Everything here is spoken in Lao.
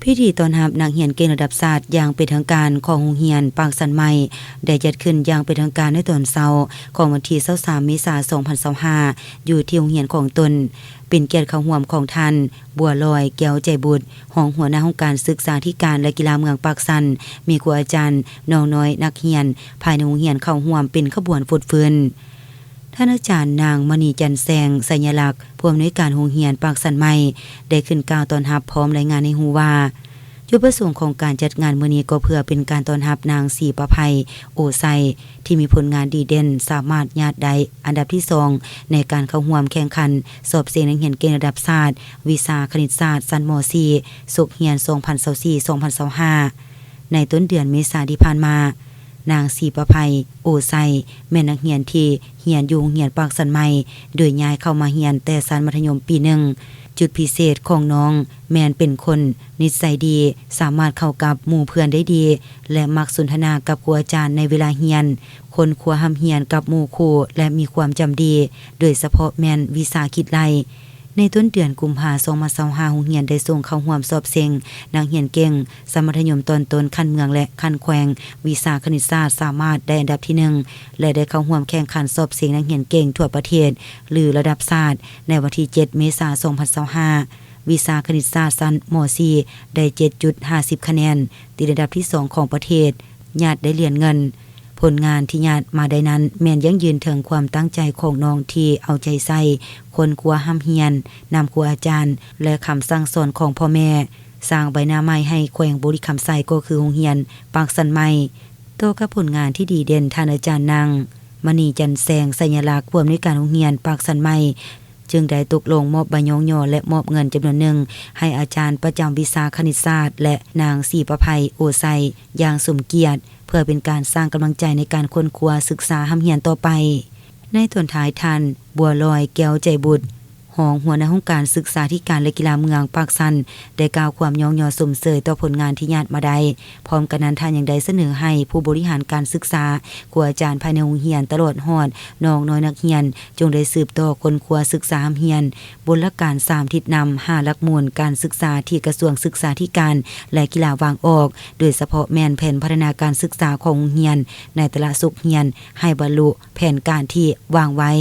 ພິທີຕ້ອນຮັບນັກຮຽນເກັ່ງລະດັບຊາດຢ່າງເປັນທາງການຂອງໂຮງຮຽນປາກຊັນໃໝ່ ໄດ້ຈັດຂຶ້ນຢ່າງເປັນທາງການໃນຕອນເຊົ້າຂອງວັນທີຊາວສາມ ເມສາ ສອງພັນຊາວຫ້າ ຢູ່ທີ່ໂຮງຮຽນຂອງຕົນ. ເປັນກຽດເຂົ້າຮ່ວມຂອງທ່ານ ບົວລອຍ ແກ້ວໃຈບຸດ ຮອງຫົວໜ້າຫ້ອງການສຶກສາທິການ ແລະ ກິລາເມືອງປາກຊັນ, ມີຄູອາຈານ, ນ້ອງນ້ອຍນັກຮຽນພາຍໃນໂຮງຮຽນເຂົ້າຮ່ວມເປັນຂະບວນຟົດຟື້ນ. ທ່ານອາຈານນາງ ມະນີຈັນແສງ ໄຊຍະລັກ ຜູ້ອຳນວຍການໂຮງຮຽນປາກຊັນໃໝ່ ໄດ້ຂຶ້ນກ່າວຕ້ອນຮັບ ພ້ອມລາຍງານໃຫ້ຮູ້ວ່າ ຈຸດປະສົງຂອງການຈັດງານມື້ນີ້ ກໍເພື່ອເປັນການຕ້ອນຮັບນາງ ສີປະໄພ ໂອໄຊ ທີ່ມີຜົນງານດີເດັ່ນ ສາມາດຍາດໄດ້ອັນດັບທີສອງ ໃນການເຂົ້າຮ່ວມແຂ່ງຂັນສອບເສັງນັກຮຽນເກັ່ງລະດັບຊາດ ວິຊາຄະນິດສາດ ຊັ້ນ ມ.ສີ່ ສົກຮຽນ ສອງພັນຊາວສີ່ ສອງພັນຊາວຫ້າ. ໃນຕົ້ນເດືອນເມສາທີ່ຜ່ານມາ, ນາງ ສີປະໄພ ໂອໄຊ ແມ່ນນັກຮຽນທີ່ຮຽນຢູ່ໂຮງຮຽນປາກຊັນໃໝ່ ໂດຍຍ້າຍເຂົ້າມາຮຽນແຕ່ຊັ້ນມັດທະຍົມປີໜຶ່ງ. ຈຸດພິເສດຂອງນ້ອງແມ່ນເປັນຄົນນິດໄສດີ, ສາມາດເຂົ້າກັບໝູ່ເພື່ອນໄດ້ດີ ແລະ ມັກສົນທະນາກັບຄູອາຈານໃນເວລາຮຽນ, ຄົ້ນຄວ້າຮ່ຳຮຽນກັບໝູ່ຄູ່ ແລະ ມີຄວາມຈຳດີ, ໂດຍສະເພາະແມ່ນວິຊາຄິດໄລ່. ໃນຕົ້ນເດືອນກຸມພາ ສອງພັນຊາວຫ້າ ໂຮງຮຽນໄດ້ສົ່ງເຂົ້າຮ່ວມສອບເສັງນັກຮຽນເກັ່ງຊັ້ນມັດທະຍົມຕອນຕົ້ນຂັ້ນເມືອງ ແລະ ຂັ້ນແຂວງ ວິຊາຄະນິດສາດ ສາມາດໄດ້ອັນດັບທີໜຶ່ງ ແລະ ໄດ້ເຂົ້າຮ່ວມແຂ່ງຂັນສອບເສັງນັກຮຽນເກັ່ງທົ່ວປະເທດ ຫຼື ລະດັບຊາດ ໃນວັນທີເຈັດ ເມສາ ສອງພັນຊາວຫ້າ. ວິຊາຄະນິດສາດຊັ້ນ ມ.ສີ່ ໄດ້ ເຈັດຈຸດຫ້າສິບ ຄະແນນ, ຕິດອັນດັບທີສອງຂອງປະເທດ, ຍາດໄດ້ຫຼຽນເງິນ. ຜົນງານທີ່ຍາດມາໄດ້ນັ້ນ ແມ່ນຢັ້ງຢືນເຖິງຄວາມຕັ້ງໃຈຂອງນ້ອງທີ່ເອົາໃຈໃສ່ຄົ້ນຄວ້າຮ່ຳຮຽນນຳຄູອາຈານ ແລະ ຄຳສັ່ງສອນຂອງພໍ່ແມ່, ສ້າງໃບໜ້າໃໝ່ໃຫ້ແຂວງບໍລິຄຳໄຊ ກໍຄືໂຮງຮຽນປາກຊັນໃໝ່. ຕໍ່ກັບຜົນງານທີ່ດີເດັ່ນ, ທ່ານອາຈານນາງ ມະນີຈັນແສງ ໄຊຍະລັກ ຜູ້ອຳນວຍການໂຮງຮຽນປາກຊັນໃໝ່ ຈຶ່ງໄດ້ຕົກລົງມອບໃບຍ້ອງຍໍ ແລະ ມອບເງິນຈຳນວນໜຶ່ງໃຫ້ອາຈານປະຈຳວິຊາຄະນິດສາດ ແລະ ນາງ ສີປະໄພ ໂອໄຊ ຢ່າງສົມກຽດ ເພື່ອເປັນການສ້າງກຳລັງໃຈໃນການຄົ້ນຄວ້າສຶກສາຮ່ຳຮຽນຕໍ່ໄປ. ໃນຕອນທ້າຍ, ທ່ານ ບົວລອຍ ແກ້ວໃຈບຸດ ຮອງຫົວໜ້າຫ້ອງການສຶກສາທິການ ແລະ ກິລາເມືອງປາກຊັນ ໄດ້ກ່າວຄວາມຍ້ອງຍໍຊົມເຊີຍຕໍ່ຜົນງານທີ່ຍາດມາໄດ້. ພ້ອມກັນນັ້ນ, ທ່ານຍັງໄດ້ສະເໜີໃຫ້ຜູ້ບໍລິຫານການສຶກສາ, ຄູອາຈານພາຍໃນໂຮງຮຽນ ຕະຫຼອດຮອດນ້ອງນ້ອຍນັກຮຽນ ຈົ່ງໄດ້ສືບຕໍ່ຄົ້ນຄວ້າສຶກສາຮ່ຳຮຽນບົນຫຼັກການສາມທິດນຳ ຫ້າຫຼັກມູນການສຶກສາທີ່ກະຊວງສຶກສາທິການ ແລະ ກິລາວາງອອກ, ໂດຍສະເພາະແມ່ນແຜນພັດທະນາການສຶກສາຂອງໂຮງຮຽນໃນແຕ່ລະສົກຮຽນ ໃຫ້ບັນລຸແຜນການທີ່ວາງໄວ້.